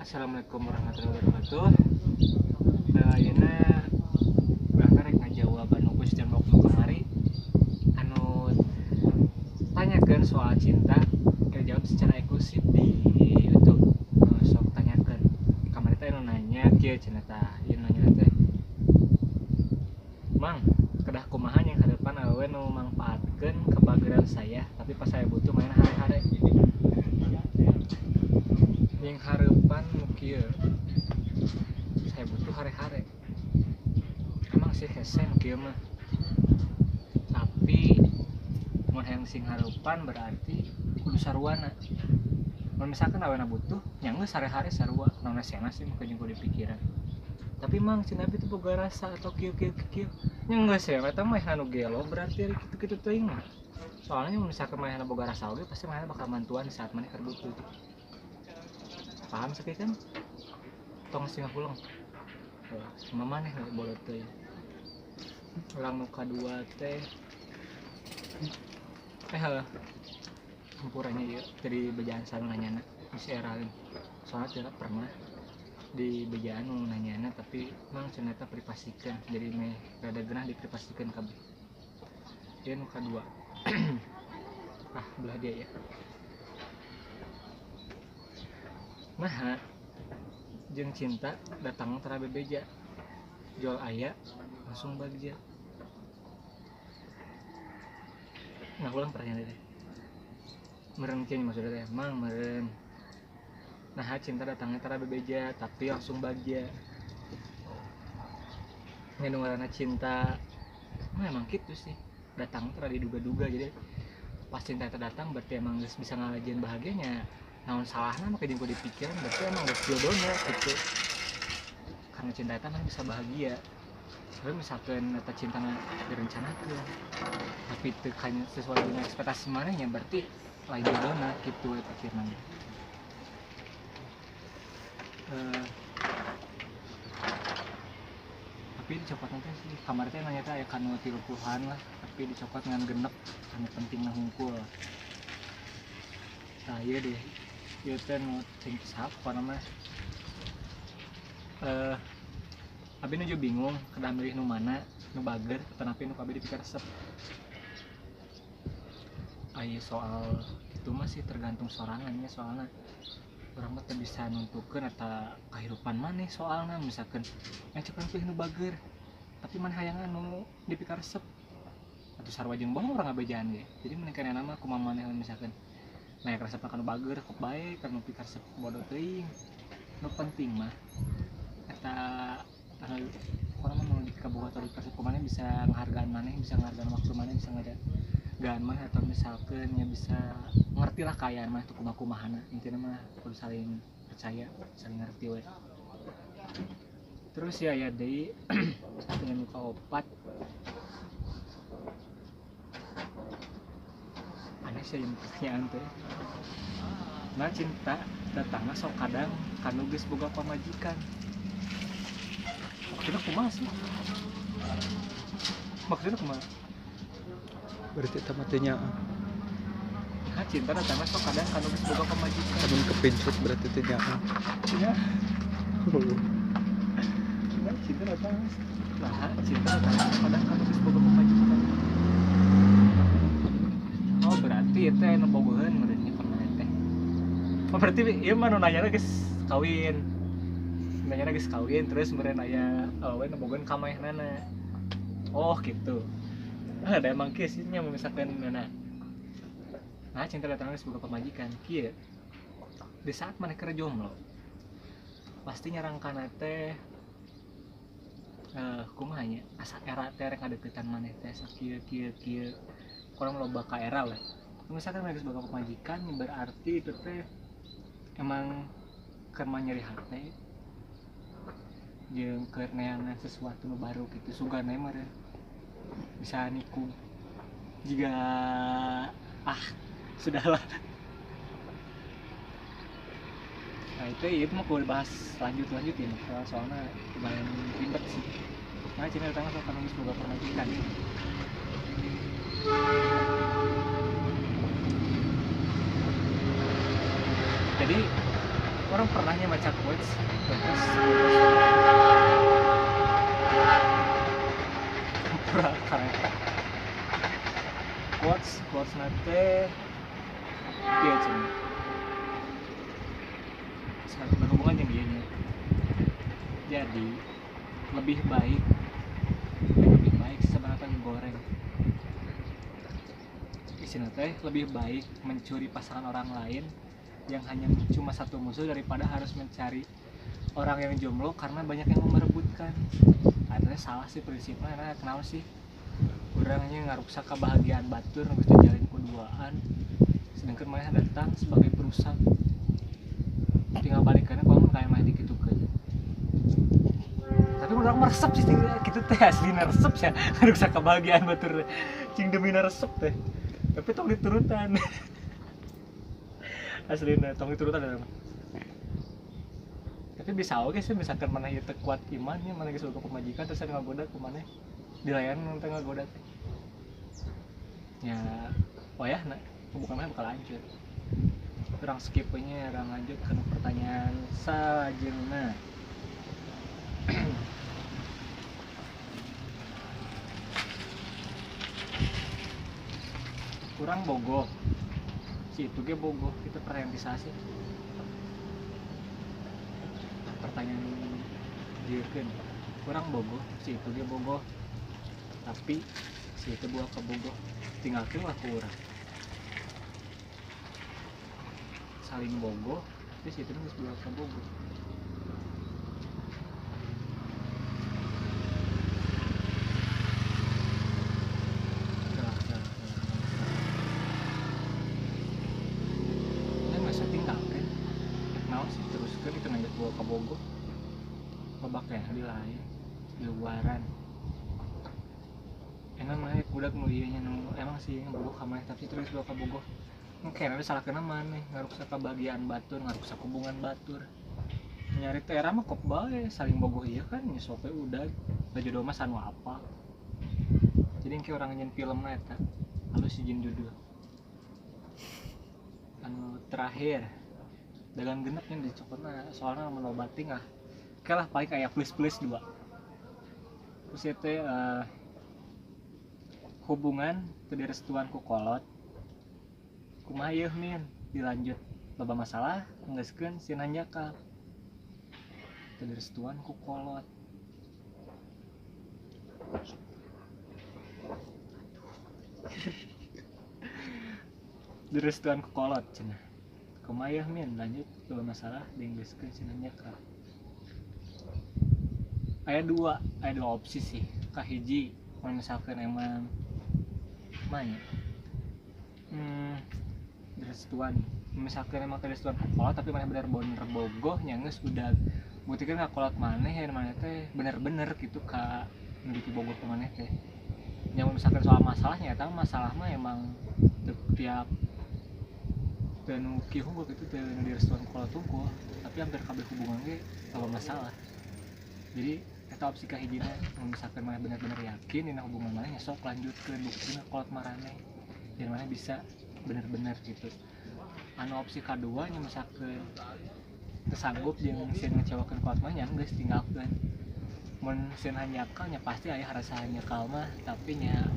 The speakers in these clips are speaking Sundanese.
Assalamualaikum warahmatullahi wabarakatuh. Ayeuna urang rek ngajawab anu question box nu kamari anu tanyakeun soal cinta, jawab secara eksklusif di YouTube. Sok tanyakeun. Kamari teh anu nanya kieu cenah tah, ieu nanya teh. Mang, kedah kumaha yang harapan awewe nu mangfaatkeun kebageran saya, tapi pas saya butuh main hare-hare. Yang harapan nu kieu saya butuh hare-hare. Emang sih hese nu kieu mah. Tapi mun hayang sing harapan berarti kudu saruana. Mun misalkan awena butuh, nya geus hare-hare sarua, naon sena sih mah jeung kudu pikiran. Tapi mang cenah itu boga rasa atau kieu kieu kieu. Nya geus ya eta mah anu gelo berarti kitu-kitu teuing mah. Soalnya mun misalkan manehna boga rasa oge pasti manehna bakal mantuan saat maneh keur butuh. Paham sakit kan? Tong sing pulang. Cuma maneh we bolot teuing. Ulang nu kadua teh heuh. Hampurannya ieu dari bejaan sareng nanyana geus eraeun. Soalnya tidak pernah di bejaan nu nanyana tapi mang cenah eta privasikeun. Jadi meh rada geunah diprivasikeun kabeh. Ieu nu kadua. Ah, belah dia ya. Nah, jeung cinta datang tara bebeja. Jual aya langsung bagja. Nah, ulang pertanyaan teh. Meureun kieu maksudnya teh, mang meureun. Nah, cinta datangnya tara bebeja tapi langsung bagja. Nganu ngaranna cinta mah emang kitu sih. Datang tara diduga-duga, jadi pas cinta eta datang berarti emang geus bisa ngalajeun bahagianya. Naon salahna mah jeung kudu dipikiran berarti emang geus jodohna gitu. Karena cinta eta mah bisa bahagia. Tapi misalkan eta cintana direncanakeun tapi teu kanya sesuai dengan ekspektasi manehnya berarti lain jodohna kitu we pikirna. Tapi dicopot nanti sih kamar teh nanya teh aya kanu 30-an lah, tapi dicopot ngan genep anu pentingna hungkul. Nah, ieu deh. Ieu teh nu cing apa namanya? Abi nuju bingung kedah milih nu mana, nu bager tetapi nu kabeh dipikir resep. Ai soal itu masih tergantung sorangannya, soalna urang mah teu bisa nuntukeun eta kahirupan maneh soalna misalkan cek urang pilih nu bager tapi maneh hayangan nu dipikir resep atuh sarua jeung bohong urang ngabejaan ge. Jadi mun kana mah kumaha maneh misalkan naik resep ka nu bager kok bae ka nu pikir resep bodoh teuing. Nu penting mah eta anu urang mah nu dikaboga atau dipikir resep maneh bisa ngahargaan maneh, bisa ngahargaan waktu maneh, bisa ngahargaan maneh atau misalkan nya bisa ngerti lah kaayaan maneh tuh kumaha-kumahana. Intina mah kudu saling percaya, saling ngerti we. Terus ya deui dengan muka opat. Aneh sih yang pertanyaan teh. Nah cinta datangna sok kadang kanu geus boga pamajikan. Maksudnya kumaha sih? Maksudnya kumaha? Berarti eta mah teu nyaah. Nah, cinta datangna sok kadang kanu geus boga pamajikan. Lamun kepincut berarti teu nyaah. Iya. Nah, cinta datang. Nah, cinta datangna sok kadang kanu geus boga pamajikan. Oh, berarti itu anu bogoheun meureun nya kemarin teh. Oh, berarti ieu mah nu nanyana geus kawin. Nanyana geus kawin terus meureun aya awewe nu bogoheun ka manehnana. Oh, gitu. Ah, ada emang kieu sih nya misalkan nah. Nah, cinta datang geus boga pamajikan kieu. Di saat maneh keur jomblo pasti nyarangkana teh kumaha nya asa era teh rek ngadeukeutan maneh teh sakieu kieu kieu. Kurang loba ka era lah. Misalkan maneh geus boga pamajikan berarti itu teh emang keur mah nyeri hate jeung keur neangan sesuatu nu baru gitu. Sugana mah bisa nikung jika ah sudahlah. Nah itu mah kudu dibahas lanjut-lanjutin soalnya lumayan ribet sih. Nah cinta datang soal kanu geus boga pamajikan. Jadi Orang pernahnya baca quotes bagus pura kareta quotes nate iya cenah berhubungan jeung ieu nya. Jadi lebih baik sebenarnya goreng isina teh lebih baik mencuri pasangan orang lain yang hanya cuma satu musuh daripada harus mencari orang yang jomblo karena banyak yang merebutkan. Artinya salah sih prinsipnya, karena kenapa sih orangnya ngaruksak kebahagiaan batur geus dijalin kuduaan, sedangkan maneh datang sebagai perusak tinggal balikannya kalau kayak mah dikitukeun. Tapi menurut aku meresep sih gitu teh, asli resep sih ngaruksak kebahagiaan batur cing demi resep teh, tapi tong diturutan. Aslinya tong diturutan ada. Tapi bisa oke sih misalkan mana ieu teu kuat imannya, mana geus boga pamajikan terus ngagoda ku maneh dilayan teh ngagoda teh. Ya, oh ya, nah, bukan mah bakal lanjut. Kurang skip nya, urang lanjut ke pertanyaan salajengna. Kurang bogoh. Si itu ge bogoh, itu pertanyaan sih. Pertanyaan jiekeun. Kurang bogoh, si itu ge bogoh. Tapi si itu buah kebogoh, tinggalkeun lah ku urang. Saling bogoh, tapi si itu geus buah kebogoh. Kabogoh babaknya di lain di luaran enak mah budak nu ieu nya nu emang sih bogoh ka maneh tapi terus bawa kabogoh engke ada salah kena maneh ngaruksak kebahagiaan batur ngaruksak hubungan batur nyari teh era mah kop bae saling bogoh ieu kan nyesope udah jodoh mah sanu apa jadi engke urang nyen filmna eta halus sijin judul anu terakhir dagang genepnya dicokotna soalnya menobating ah oke lah paling kayak plus-plus dua terus itu hubungan teu direstuan ku kolot kumaha yeuh min dilanjut loba masalah nggeuskeun sieun hanjakal teu direstuan ku kolot direstuan ku kolot cenah kumaha yeuh min lanjut loba masalah dienggeuskeun sieun hanjakal. Aya dua opsi sih. Kahiji mun misalkan emang mah ya direstuan misalkan emang direstuan ku kolot tapi maneh bener-bener bogoh nya geus udah buktikeun ka kolot maneh ya maneh teh bener-bener gitu ka nu dipibogoh ku maneh teh. Nya mun misalkan soal masalahnya eta masalah mah emang tiap teu nu kieu hungkul gitu teu nu direstuan ku kolot hungkul tapi hampir kabeh hubungan ge loba masalah. Jadi eta opsi kahijina mun misalkan maneh bener-bener yakin dina hubungan maneh nya sok lanjutkeun buktikeun ka kolot maraneh dan maneh bisa bener-bener gitu. Anu opsi kadua nya misalkan teu sanggup jeung sieun ngecewakeun kolot maneh nya geus tinggalkeun. Mun sieun hanjakal nya pasti aya rasa hanjakal mah tapi nya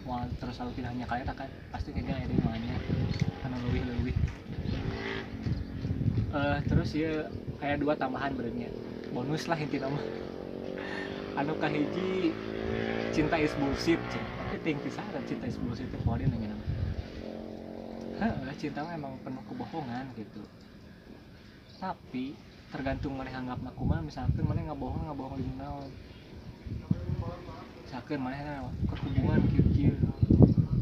moal terus selalu tidak hanjakal eta kan pasti kayaknya aya deui moalnya anu leuwih-leuwih. Terus ieu aya dua tambahan beureunya bonus lah intina mah. Anu kahiji cinta is bullshit cenah. Tapi ting pisan cinta is bullshit teh poho deui nanya nama. Heeh, cinta mah emang penuh kebohongan gitu. Tapi tergantung maneh anggapna kumaha misalkan maneh ngabohong di naon. Misalkan maneh keur hubungan kieu-kieu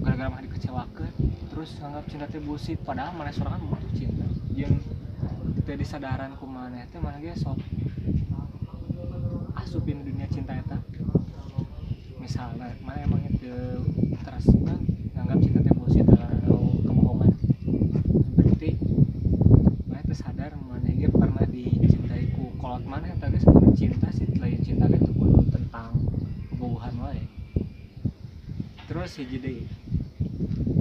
gara-gara maneh dikecewakeun terus nganggap cinta teh bullshit padahal maneh sorangan butuh cinta. Jeung teu disadaran ku maneh teh maneh ge sok asupin dunia cinta eta. Misalnya mana emang itu terus nganggap cinta teh bullshit atau kebohongan berarti mana teh sadar mana ge pernah dicintai ku kolot mana eta geus cinta sih lain cinta ge teu kudu tentang kebohongan wae. Terus hiji deui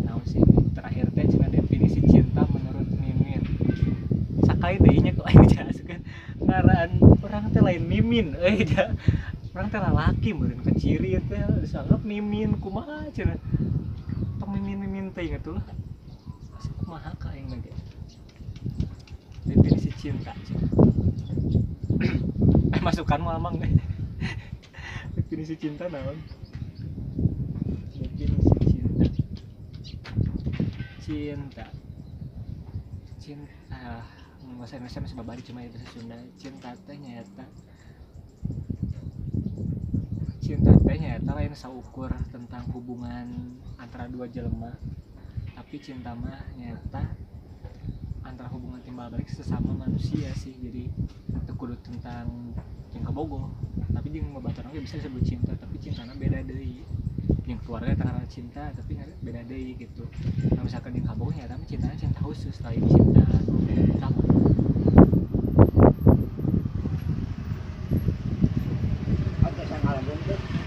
naon sih terakhir teh cenah definisi cinta menurut Mimin sakali deui nya Gitu aing jelaskeun ngaran urang teh lain mimin euy ja. Urang teh lalaki meureun ke ciri teh dianggap mimin kumaha cenah. Tong mimin-mimin teh atuh lah. Asa kumaha ka aing mah ge. Definisi cinta cenah. Masukan mah amang deh. Definisi cinta naon? Definisi cinta. Cinta. Cinta. Bahasa Indonesia masih babari cuma ya bahasa Sunda. Cinta teh nyaeta. Cinta teh nyaeta lain saukur tentang hubungan antara dua jelema, tapi cinta mah nyaeta antara hubungan timbal balik sesama manusia sih. Jadi teu kudu tentang jeung kabogoh, tapi jeung babaturan oge bisa disebut cinta, tapi cintana beda deui. Jeung keluarga teh ngaranna cinta, tapi beda deui gitu. Nah, misalkan jeung kabogoh nyaeta mah cintana cinta khusus, lain cinta utama.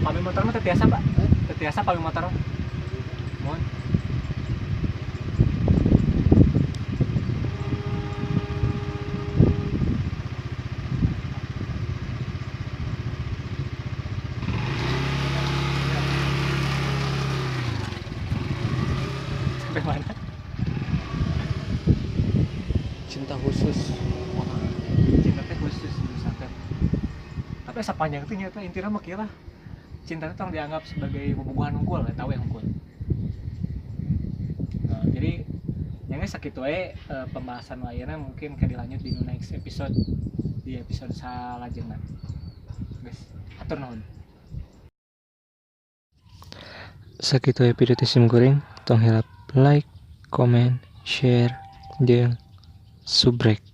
Pami motor mah teu tiasa, Pak. Teu tiasa pami motor. Mohon. Sampai mana? Cinta khusus. Wah, cinta teh khusus misalkan. Tapi asa panjang teh nyata intina mah kieu lah. Cinta itu tong dianggap sebagai bobogohan unggul, eta we unggul. Nah, jadi yang sakitu we pembahasan lainnya mungkin ke dilanjut di next episode, di episode salajengna. Guys, hatur nuhun. Sakitu episode sim kuring, tong hilap like, comment, share, jeung subrek.